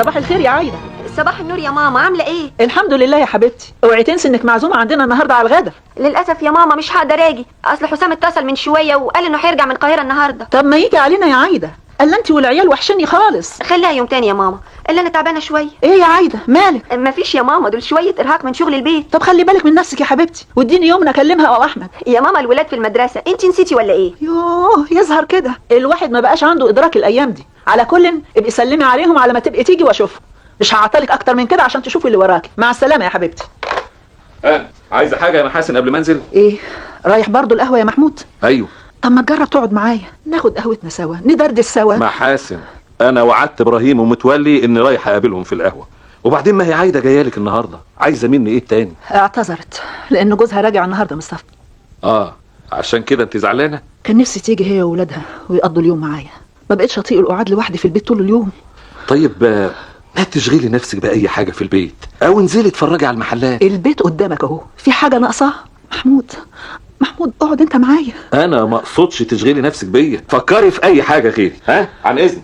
صباح الخير يا عايدة. صباح النور يا ماما، عامله ايه؟ الحمد لله يا حبيبتي. اوعي تنسي انك معزومه عندنا النهارده على الغدا. للاسف يا ماما مش هقدر اجي، اصل حسام اتصل من شوية وقال انه هيرجع من القاهرة النهارده. طب ما يجي علينا يا عايدة، قال انت والعيال وحشني خالص. خليها يوم تاني يا ماما، الا انا تعبانة شوية. ايه يا عايدة مالك؟ مفيش يا ماما، دول شوية ارهاق من شغل البيت. طب خلي بالك من نفسك يا حبيبتي، واديني يوم نكلمها او احمد. يا ماما الولاد في المدرسة، انت نسيتي ولا ايه؟ يوه يظهر كده الواحد ما بقاش عنده ادراك الايام دي. على كل ابقي سلمي عليهم على ما تبقي تيجي واشوفهم. مش هعطلك اكتر من كده عشان تشوفي اللي وراكي. مع السلامة يا حبيبتي. عايزه حاجة يا محاسن قبل ما انزل؟ ايه رايح برضو القهوة يا محمود؟ ايوه. طب ما تجرب تقعد معايا، ناخد قهوتنا سوا، ندردش سوا. محاسن انا وعدت ابراهيم ومتولي اني رايح اقابلهم في القهوة، وبعدين ما هي عايدة جاية لك النهارده، عايزه مني ايه تاني؟ اعتذرت لان جوزها راجع النهارده من السفر. عشان كده انت زعلانة؟ كان نفسي تيجي هي وولادها ويقضوا اليوم معايا، ما بقتش اطيق القعاد لوحدي في البيت طول اليوم. طيب ما تشغلي نفسك باي حاجة في البيت، او انزلي اتفرجي على المحلات. البيت قدامك اهو، في حاجة ناقصه؟ محمود محمود اقعد انت معايا. انا ما اقصدش تشغلي نفسك بيا، فكري في اي حاجة غيري. ها عن اذنك.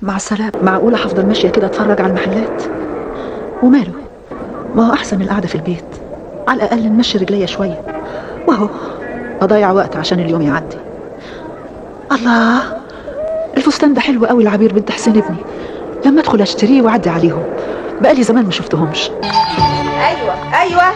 مع السلامة. معقولة هفضل ماشية كده اتفرج على المحلات؟ وماله، ما هو احسن من القعدة في البيت، على الاقل نمشي رجليا شوية، واهو اضيع وقت عشان اليوم يعدي. الله، الفستان ده حلو قوي لعبير بنت حسين ابني، لما ادخل اشتريه واعدي عليهم، بقالي زمان ما شفتهمش. ايوه ايوه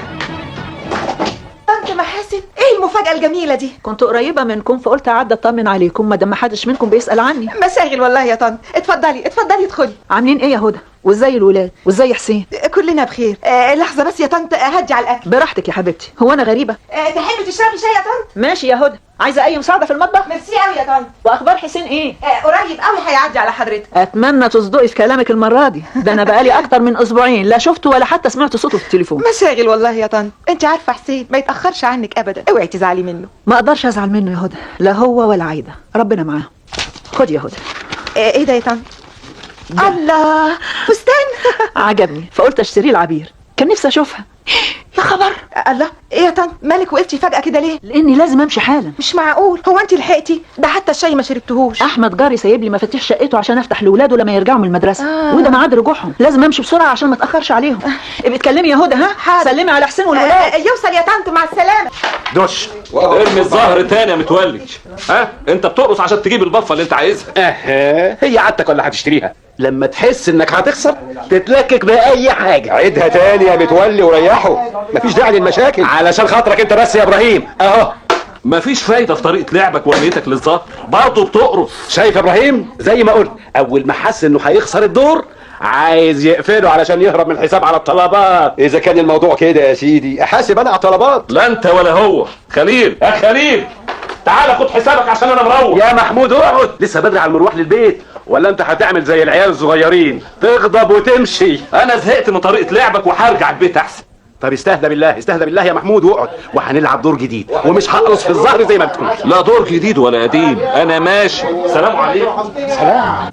طنط محاسن، ايه المفاجأة الجميلة دي؟ كنت قريبة منكم فقلت اعدي اطمن عليكم ما دام ما حدش منكم بيسأل عني. مشاغل والله يا طنط. اتفضلي اتفضلي ادخلي. عاملين ايه يا هدى؟ وازاي الولاد؟ وازاي حسين؟ كلنا بخير. لحظة بس يا طنط هدي على الاكل. براحتك يا حبيبتي، هو انا غريبة؟ تحبي تشربي شاي يا طنط؟ ماشي يا هدى. عايزة اي مساعدة في المطبخ؟ ميرسي قوي يا طنط. واخبار حسين ايه؟ قريب قوي هيعدي على حضرتك. اتمنى تصدقي في كلامك المرة دي، ده انا بقالي اكتر من اسبوعين لا شفته ولا حتى سمعت صوته في التليفون. مشاغل والله يا طنط، انت عارفة حسين ما يتأخرش عنك ابدا، اوعي تزعلي منه. ما اقدرش ازعل منه يا هدى، لا هو ولا عايدة، ربنا معاهم. خدي يا هدى. ايه ده يا طنط؟ الله، فستان. عجبني فقلت اشتريه لعبير، كان نفسي اشوفها. يا خبر. الله، ايه يا طنط مالك وقفتي فجأة كده ليه؟ لاني لازم امشي حالا. مش معقول، هو انت لحقتي؟ ده حتى الشاي ما شربتهوش. احمد جاري سايب لي مفاتيح شقته عشان افتح لاولاده لما يرجعوا من المدرسة. وده ميعاد رجوعهم، لازم امشي بسرعة عشان ما اتاخرش عليهم. ابقي اتكلمي يا هدى. ها سلمي على حسين والولاد. يوصل يا طنط، مع السلامة. دش ارمي الزهر تاني يا متولي. ها انت بتقرص عشان تجيب البفه اللي انت عايزها. هي عادتك ولا هتشتريها؟ لما تحس انك هتخسر تتلكك باي حاجة. عيدها تاني يا متولي وريحه، مفيش داعي للمشاكل. علشان خاطرك انت بس يا ابراهيم. اهو مفيش فايده في طريقه لعبك ورميتك للظهر، برضه بتقرص. شايف يا ابراهيم؟ زي ما قلت، اول ما حس انه هيخسر الدور عايز يقفله علشان يهرب من الحساب على الطلبات. اذا كان الموضوع كده يا سيدي احاسب انا على الطلبات. لا انت ولا هو. خليل يا خليل تعال خد حسابك عشان انا مروح. يا محمود اقعد، لسه بدري على المروح للبيت، ولا انت هتعمل زي العيال الصغيرين تغضب وتمشي؟ انا زهقت من طريقه لعبك وهرجع البيت احسن. طب استهدى بالله، استهدى بالله يا محمود واقعد، وهنلعب دور جديد ومش هقرص في الظهر زي ما بتقول. لا دور جديد ولا قديم، انا ماشي. سلام عليكم. سلام.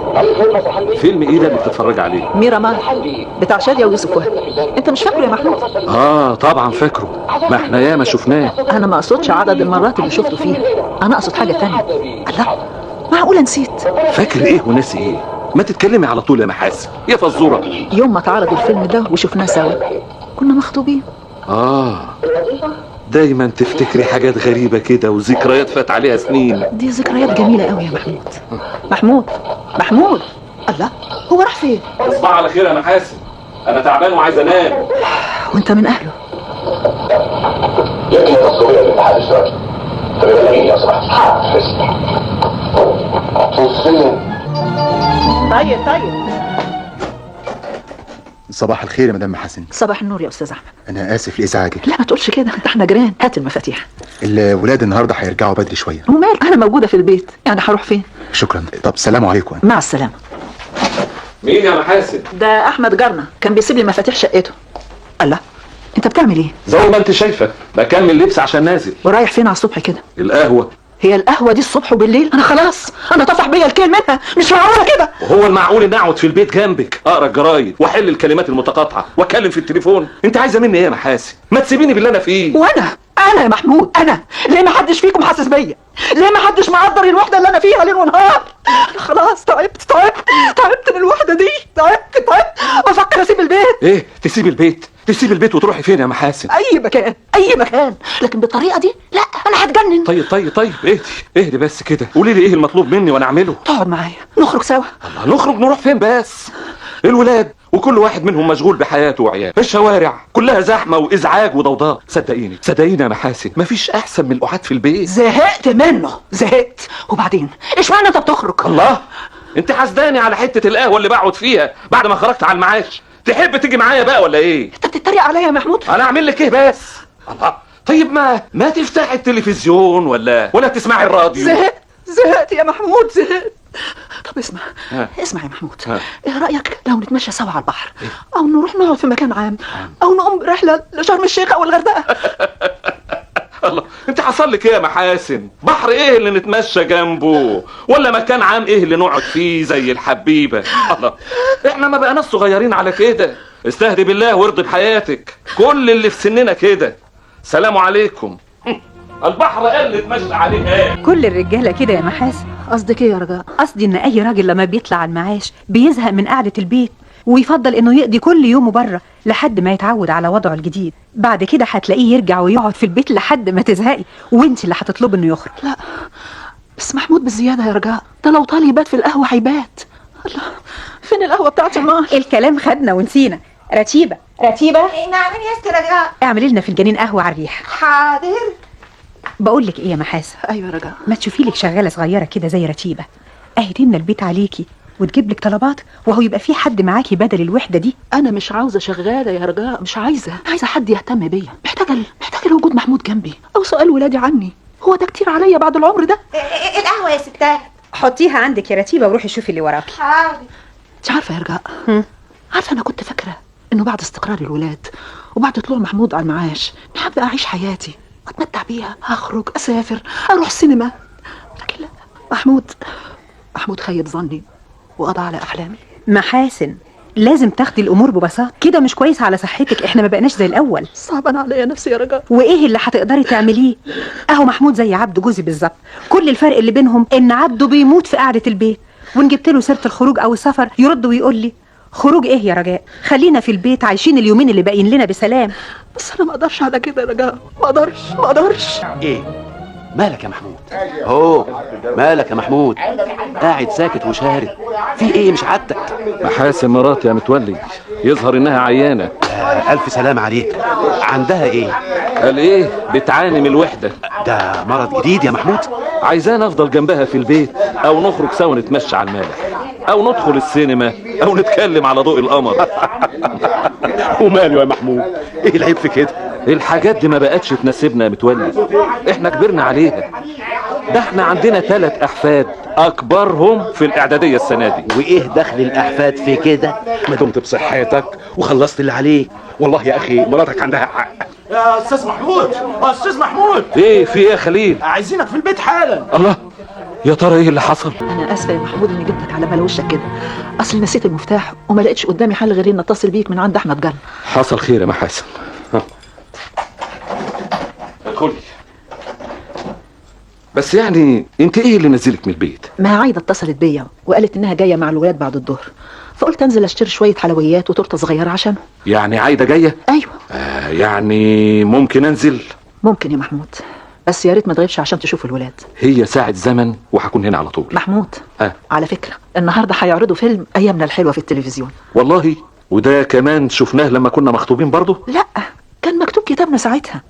فيلم ايه ده اللي بتتفرج عليه؟ ميرامار بتاع شادية ويوسف وهبي. انت مش فاكره يا محمود؟ طبعا فاكره، ما احنا ياما شفناه. انا ما اقصدش عدد المرات اللي شفته فيها، انا اقصد حاجة ثانية. الله، معقولة نسيت؟ فاكر ايه وناسي ايه؟ ما تتكلمي على طول يا محاسن يا فزوره. يوم ما اتعرض الفيلم ده وشفناه سوا كنا مخطوبين. دايما تفتكري حاجات غريبة كده وذكريات فات عليها سنين. دي ذكريات جميلة قوي يا محمود. محمود محمود، الله هو راح فين؟ تصبح على خير يا محاسن، انا تعبان وعايز انام. وانت من اهله. طيب طيب. صباح الخير يا مدام محاسن. صباح النور يا استاذ احمد. انا اسف لازعاجك. لا ما تقولش كده، ده احنا جيران. هات المفاتيح. الولاد النهارده هيرجعوا بدري شوية. ومال، انا موجودة في البيت، يعني هروح فين؟ شكرا. طب سلام عليكم. مع السلامة. مين يا محاسن؟ ده احمد جارنا، كان بيسيب لي مفاتيح شقته. الله، انت بتعمل ايه؟ زي ما انت شايفه، بكمل لبس عشان نازل. ورايح فين على الصبح كده؟ القهوة. هي القهوة دي الصبح وبالليل؟ انا خلاص، انا طفح بيا الكيل منها، مش معقولة كده. وهو المعقول ان اقعد في البيت جنبك اقرا الجرايد واحل الكلمات المتقاطعه واتكلم في التليفون؟ انت عايزه مني ايه يا محاسن؟ ما تسيبيني باللي انا فيه. وانا انا يا محمود، انا ليه ما حدش فيكم حاسس بيا؟ ليه ما حدش مقدر الوحدة اللي انا فيها ليل ونهار؟ انا خلاص تعبت تعبت تعبت من الوحدة دي، تعبت. ايه تسيب البيت؟ تسيب البيت وتروحي فين يا محاسن؟ اي مكان، اي مكان، لكن بالطريقة دي لا، انا هتجنن. طيب طيب طيب، اهدي اهدي بس كده، قولي لي ايه المطلوب مني وانا اعمله. تقعد معايا، نخرج سوا. الله، نخرج نروح فين بس؟ الولاد وكل واحد منهم مشغول بحياته وعياله، الشوارع كلها زحمة وازعاج وضوضاء. صدقيني صدقيني يا محاسن، مفيش احسن من القعاد في البيت. زهقت منه، زهقت. وبعدين اشمعنى انت بتخرج؟ الله، انت حاسداني على حتة القهوة اللي بقعد فيها بعد ما خرجت على المعاش. تحب تيجي معايا بقى ولا ايه؟ انت بتتريق عليا يا محمود؟ انا اعمل لك ايه بس؟ الله، طيب ما تفتحي التلفزيون ولا تسمعي الراديو. زهقت زهقت يا محمود، زهقت. طب اسمع، اسمع يا محمود، ايه رأيك لو نتمشى سوا على البحر؟ إيه؟ او نروح نقعد في مكان عام، او نقوم رحلة لشرم الشيخ او الغردقة. الله، انت حصل لك ايه يا محاسن؟ بحر ايه اللي نتمشى جنبه؟ ولا مكان عام ايه اللي نقعد فيه زي الحبيبة؟ الله، احنا ما بقناش صغيرين على كده. استهدي بالله وارضي بحياتك، كل اللي في سننا كده. سلام عليكم. البحر قال اللي اتمشى عليه. كل الرجالة كده يا محاسن. قصدك ايه يا رجاء؟ قصدي ان اي راجل لما بيطلع على المعاش بيزهق من قعدة البيت، ويفضل انه يقضي كل يومه بره لحد ما يتعود على وضعه الجديد. بعد كده هتلاقيه يرجع ويقعد في البيت لحد ما تزهقي، وانت اللي هتطلبي انه يخرج. لا بس محمود بالزيادة يا رجاء، ده لو طال يبات في القهوة هيبات. الله، فين القهوة بتاعتي النهار؟ الكلام خدنا ونسينا. رتيبه رتيبه. نعم يا ست رجاء. اعملي لنا فنجانين قهوة على الريحة. حاضر. بقول لك ايه يا محاسن؟ ايوه يا رجاء. ما تشوفي لك شغالة صغيرة كده زي رتيبه، اهي تملى البيت عليكي وتجيب لك طلبات، وهو يبقى في حد معاكي بدل الوحدة دي. انا مش عاوزه شغالة يا رجاء، مش عايزه، عايزه حد يهتم بيا. محتاجه لوجود محمود جنبي، او سؤال ولادي عني. هو ده كتير عليا بعد العمر ده؟ القهوة يا ستات. حطيها عندك يا رتيبه وروحي شوفي اللي وراكي. حاضر. انت عارفه يا رجاء، عارفه انا كنت فاكره انه بعد استقرار الولاد وبعد طلوع محمود على المعاش حابة اعيش حياتي واتمتع بيها، هخرج، اسافر، اروح سينما. لكن لا، محمود خيب ظني وقضى على احلامي. محاسن، لازم تاخدي الامور ببساطة كده، مش كويس على صحتك. احنا ما بقناش زي الاول. صعبان عليا نفسي يا رجاء. وايه اللي هتقدري تعمليه؟ اهو محمود زي عبده جوزي بالظبط، كل الفرق اللي بينهم ان عبده بيموت في قعدة البيت، وان جبت له سيره الخروج او السفر يرد ويقول لي خروج ايه يا رجاء، خلينا في البيت عايشين اليومين اللي باقيين لنا بسلام. بس انا ما اقدرش على كده يا رجاء، ما اقدرش ما اقدرش. ايه مالك يا محمود؟ هو مالك يا محمود؟ قاعد ساكت وشارد، في ايه؟ مش عادتك. محاسن مراتي يا متولي، يظهر انها عيانه. الف سلام عليك. عندها ايه؟ قال ايه؟ بتعاني من الوحدة. ده مرض جديد يا محمود؟ عايزانا افضل جنبها في البيت، او نخرج سوا نتمشى على المالح، او ندخل السينما، او نتكلم على ضوء القمر. وماله يا محمود؟ ايه العيب في كده؟ الحاجات دي ما بقتش تناسبنا يا متولي، احنا كبرنا عليها. ده احنا عندنا 3 احفاد اكبرهم في الاعدادية السنة دي. وايه دخل الاحفاد في كده؟ ما دمت بصحتك وخلصت اللي عليك. والله يا اخي مراتك عندها حق. يا استاذ محمود، استاذ محمود. ايه في ايه يا خليل؟ عايزينك في البيت حالا. الله، يا ترى ايه اللي حصل؟ انا اسفه يا محمود اني جبتك على بال وشك كده، اصل نسيت المفتاح وما لقيتش قدامي حل غير ان اتصل بيك من عند احمد جن. حصل خير يا محاسن. ادخلي. بس يعني انت ايه اللي نزلك من البيت؟ ما عايدة اتصلت بيا وقالت انها جاية مع الولاد بعد الظهر، فقلت انزل اشتري شوية حلويات وتورته صغيرة عشانهم. يعني عايدة جاية؟ ايوه. يعني ممكن انزل؟ ممكن يا محمود، بس يا ريت ما تغيبش عشان تشوف الولاد. هي ساعة زمن وهكون هنا على طول. محمود، على فكرة النهارده هيعرضوا فيلم ايامنا الحلوة في التلفزيون. والله؟ وده كمان شفناه لما كنا مخطوبين برضه؟ لا، كان مكتوب كتابنا ساعتها.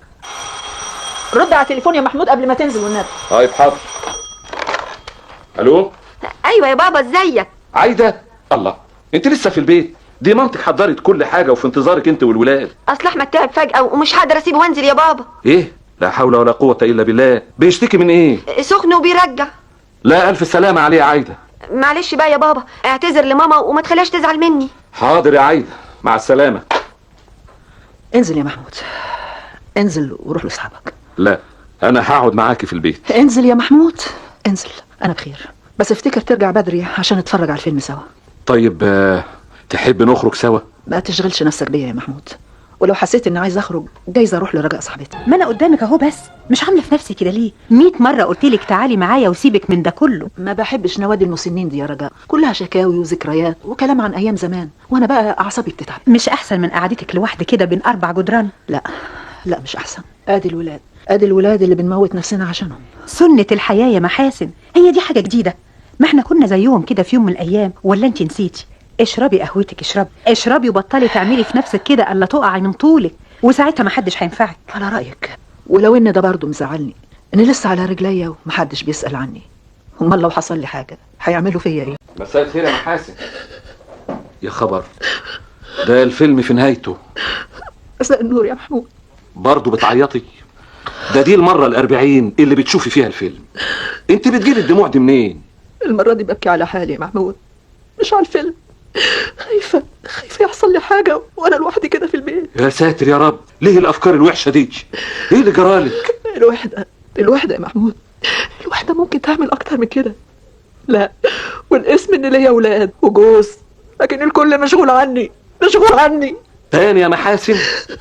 رد على التليفون يا محمود قبل ما تنزل والنبي. طيب حاضر. الو. ايوه يا بابا، ازيك؟ عايدة، الله، انت لسه في البيت؟ دي مامتك حضرت كل حاجة وفي انتظارك انت والولاد. اصل احمد تعب فجاة ومش هقدر اسيبه وانزل يا بابا. ايه؟ لا حول ولا قوة الا بالله. بيشتكي من ايه؟ سخن وبيرجع. لا، الف سلامه عليه يا عايدة. معلش بقى يا بابا، اعتذر لماما وما تخليهاش تزعل مني. حاضر يا عايدة، مع السلامة. انزل يا محمود، انزل وروح لاصحابك. لا، انا هقعد معاكي في البيت. انزل يا محمود، انزل، انا بخير، بس افتكر ترجع بدري عشان نتفرج على الفيلم سوا. طيب تحب نخرج سوا؟ ما تشغلش نفسك بيا يا محمود، ولو حسيت اني عايز اخرج جايز اروح لرجاء صاحبتي. ما انا قدامك اهو، بس مش عامله في نفسك كده ليه؟ 100 مرة قلت لك تعالي معايا وسيبك من ده كله. ما بحبش نوادي المسنين دي يا رجاء، كلها شكاوي وذكريات وكلام عن ايام زمان، وانا بقى اعصابي بتتعب. مش احسن من قعدتك لوحدك كده بين 4 جدران؟ لا لا مش احسن. ادي الولاد، ادي الولاد اللي بنموت نفسنا عشانهم. سنة الحياة يا محاسن، هي دي حاجة جديدة؟ ما احنا كنا زيهم كده في يوم من الايام، ولا انت نسيتي؟ اشربي قهوتك، اشربي اشربي وبطلي تعملي في نفسك كده الا تقعي من طولك، وساعتها ما حدش هينفعك. على رايك، ولو ان ده برضه مزعلني ان لسه على رجليا ومحدش بيسال عني. امال لو حصل لي حاجة هيعملوا فيا ايه؟ مساء الخير يا محاسن. يا خبر، ده الفيلم في نهايته. مساء النور يا محمود. برضه بتعيطي؟ ده دي المرة 40 اللي بتشوفي فيها الفيلم. انت بتجيبي الدموع دي منين؟ المرة دي ببكي على حالي يا محمود، مش على الفيلم. خايفة خايفة يحصل لي حاجة وانا لوحدي كده في البيت. يا ساتر يا رب، ليه الافكار الوحشة دي؟ ايه اللي جرالك؟ الوحدة، الوحدة يا محمود، الوحدة ممكن تعمل اكتر من كده. لا والاسم ان ليا اولاد وجوز، لكن الكل مشغول عني، مشغول عني. تاني يا محاسن،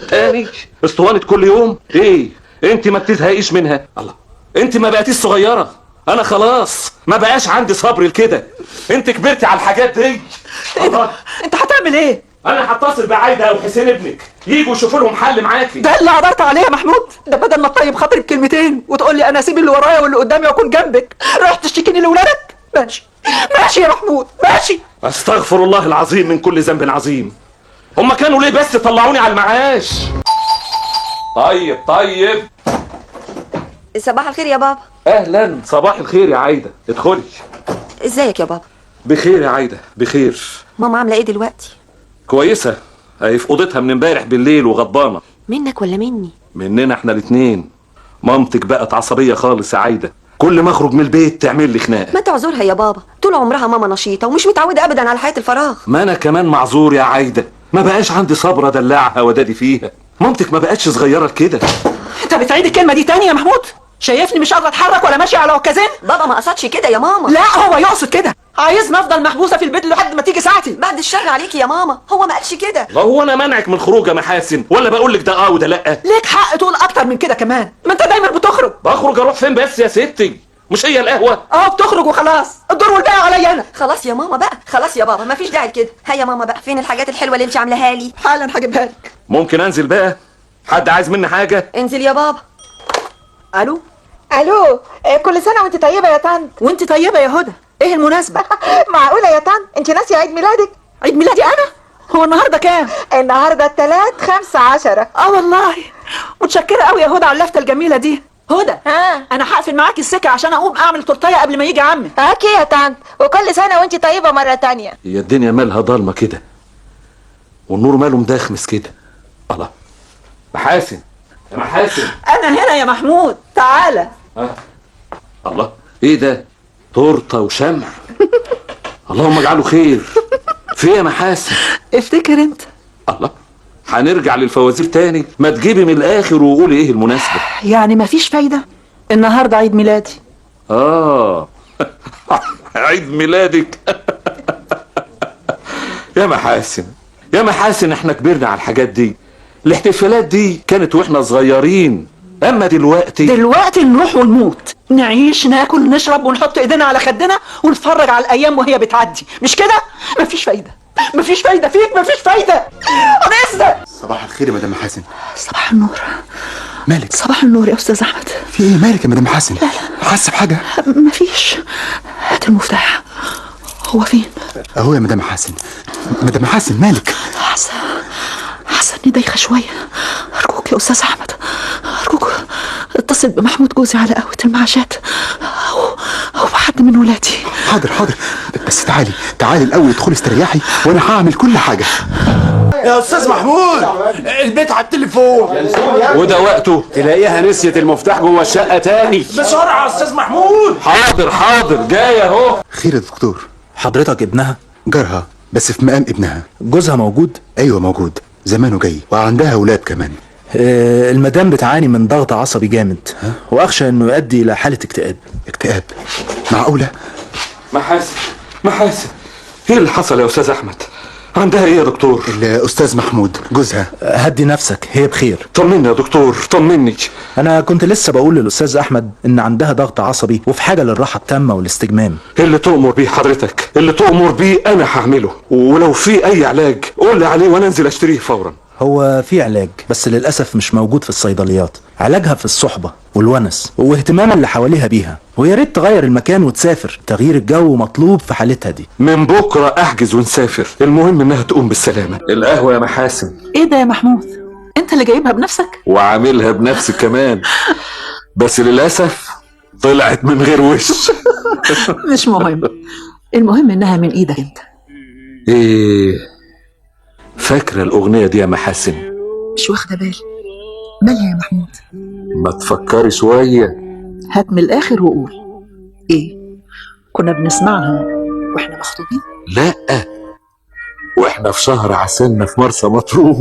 تاني اسطوانة كل يوم. ايه انت ما بتزهقيش منها؟ الله، انت ما بقيتيش صغيرة. انا خلاص ما بقاش عندي صبر لكده. انت كبرتي على الحاجات دي. ايه ده؟ انت هتعمل ايه؟ انا هتصل بعايده او حسين ابنك يجوا يشوفوا لهم حل معاكي. ده اللي قدرت عليه يا محمود؟ ده بدل ما تطيب خاطري بكلمتين وتقول لي انا اسيب اللي ورايا واللي قدامي واكون جنبك، رايح تشتكيني لاولادك؟ ماشي ماشي يا محمود ماشي. استغفر الله العظيم من كل ذنب عظيم. هما كانوا ليه بس طلعوني على المعاش؟ طيب طيب. صباح الخير يا بابا. اهلا، صباح الخير يا عايدة، ادخلي. ازيك يا بابا؟ بخير يا عايدة بخير. ماما عامله ايه دلوقتي؟ كويسة، هي في اوضتها من امبارح بالليل وغضبانه. منك ولا مني؟ مننا احنا الاثنين. مامتك بقت عصبية خالص يا عايدة، كل ما اخرج من البيت تعمل لي خناقه. ما تعذرها يا بابا، طول عمرها ماما نشيطه ومش متعوده ابدا على حياة الفراغ. ما انا كمان معذور يا عايدة، ما بقاش عندي صبر ادلعها ودادي فيها. مامتك ما بقتش صغيرة كده. انت بتعيد الكلمة دي تاني يا محمود؟ شايفني مش قادرة اتحرك ولا ماشية على عكازين؟ بابا ما قصدش كده يا ماما. لا هو يقصد كده، عايزني افضل محبوسة في البيت لحد ما تيجي ساعتي. بعد الشر عليكي يا ماما، هو ما قالش كده. لا هو انا منعك من الخروج يا محاسن ولا بقول لك ده اه وده لا؟ ليك حق تقول اكتر من كده كمان، ما انت دايما بتخرج. بخرج اروح فين بس يا ستي؟ مش هي القهوة؟ اه بتخرج وخلاص، الدور والباقي عليا انا. خلاص يا ماما بقى، خلاص يا بابا، ما فيش داعي كده. هيا يا ماما بقى، فين الحاجات الحلوة اللي انت عاملاها لي؟ حالا هجيبها لك. ممكن انزل بقى؟ حد عايز مني حاجة؟ انزل يا بابا. الو الو، كل سنة وانت طيبة يا طنط. وانت طيبة يا هدى. ايه المناسبة؟ معقولة يا طنط انت ناسيه عيد ميلادك؟ عيد ميلادي انا؟ هو النهارده كام؟ النهارده 3/5/10. اه والله متشكره قوي يا هدى على اللفته الجميلة دي. هدى ها، انا هقفل معاكي السكة عشان اقوم اعمل تورتيه قبل ما يجي عمي. okay يا طنط، وكل سنة وانت طيبة مرة تانية. هي الدنيا مالها ضلمة كده والنور ماله مدخمس كده؟ الله، محاسن يا محاسن. انا هنا يا محمود، تعالى. الله، ايه ده؟ تورته وشمع. اللهم اجعله خير. في ايه يا محاسن؟ افتكر انت. الله، هنرجع للفوازير تاني؟ ما تجيبي من الاخر وقولي ايه المناسبة. يعني مفيش فايده؟ النهارده عيد ميلادي. اه عيد ميلادك. يا محاسن يا محاسن، احنا كبرنا على الحاجات دي. الاحتفالات دي كانت واحنا صغيرين، اما دلوقتي دلوقتي نروح ونموت، نعيش ناكل نشرب ونحط ايدينا على خدنا ونتفرج على الايام وهي بتعدي، مش كده؟ مفيش فايده، مفيش فايده فيك، مفيش فايده. انا صباح الخير يا مدام محاسن. صباح النور. مالك؟ صباح النور يا استاذ احمد. في ايه مالك يا مدام محاسن؟ لا لا، حاسه بحاجة؟ مفيش. هات المفتاح. هو فين؟ اهو يا مدام محاسن. مدام محاسن مالك؟ حاسه اني دايخه شوية. ارجوك يا استاذ احمد، ارجوك اتصل بمحمود جوزي على قهوة المعاشات او بحد من ولادي. حاضر حاضر، بس تعالي تعالي الاول ادخلي استريحي وانا هعمل كل حاجة. يا استاذ محمود البيت على التليفون. وده وقته؟ تلاقيها نسيت المفتاح جوه الشقة تاني. بسرعة يا استاذ محمود. حاضر حاضر، جاي اهو. خير يا دكتور. حضرتك ابنها؟ جارها، بس في مقام ابنها. جوزها موجود؟ ايوه موجود، زمانه جاي وعندها اولاد كمان. المدام بتعاني من ضغط عصبي جامد، واخشى انه يؤدي الى حاله اكتئاب. اكتئاب؟ معقولة؟ محاسن محاسن، ايه اللي حصل يا استاذ احمد؟ عندها ايه يا دكتور؟ الاستاذ محمود جوزها. هدي نفسك، هي بخير. طمني يا دكتور، طمني. انا كنت لسه بقول للاستاذ احمد ان عندها ضغط عصبي وفي حاجة للراحة التامة والاستجمام. اللي تؤمر بيه حضرتك، اللي تؤمر بيه انا هعمله، ولو في اي علاج قول لي عليه وانا انزل اشتريه فورا. هو في علاج بس للاسف مش موجود في الصيدليات. علاجها في الصحبة والونس واهتمام اللي حواليها بيها، ويا ريت تغير المكان وتسافر، تغيير الجو مطلوب في حالتها دي. من بكره احجز ونسافر، المهم انها تقوم بالسلامة. القهوة يا محاسن. ايه ده يا محمود؟ انت اللي جايبها بنفسك؟ وعاملها بنفسي كمان، بس للاسف طلعت من غير وش. مش مهم، المهم انها من ايدك انت. ايه، فاكره الاغنية دي يا محاسن؟ مش واخده بالي. مالها يا محمود؟ ما تفكري شوية. هات من الاخر وقول. ايه، كنا بنسمعها واحنا مخطوبين؟ لا، واحنا في شهر عسلنا في مرسى مطروح.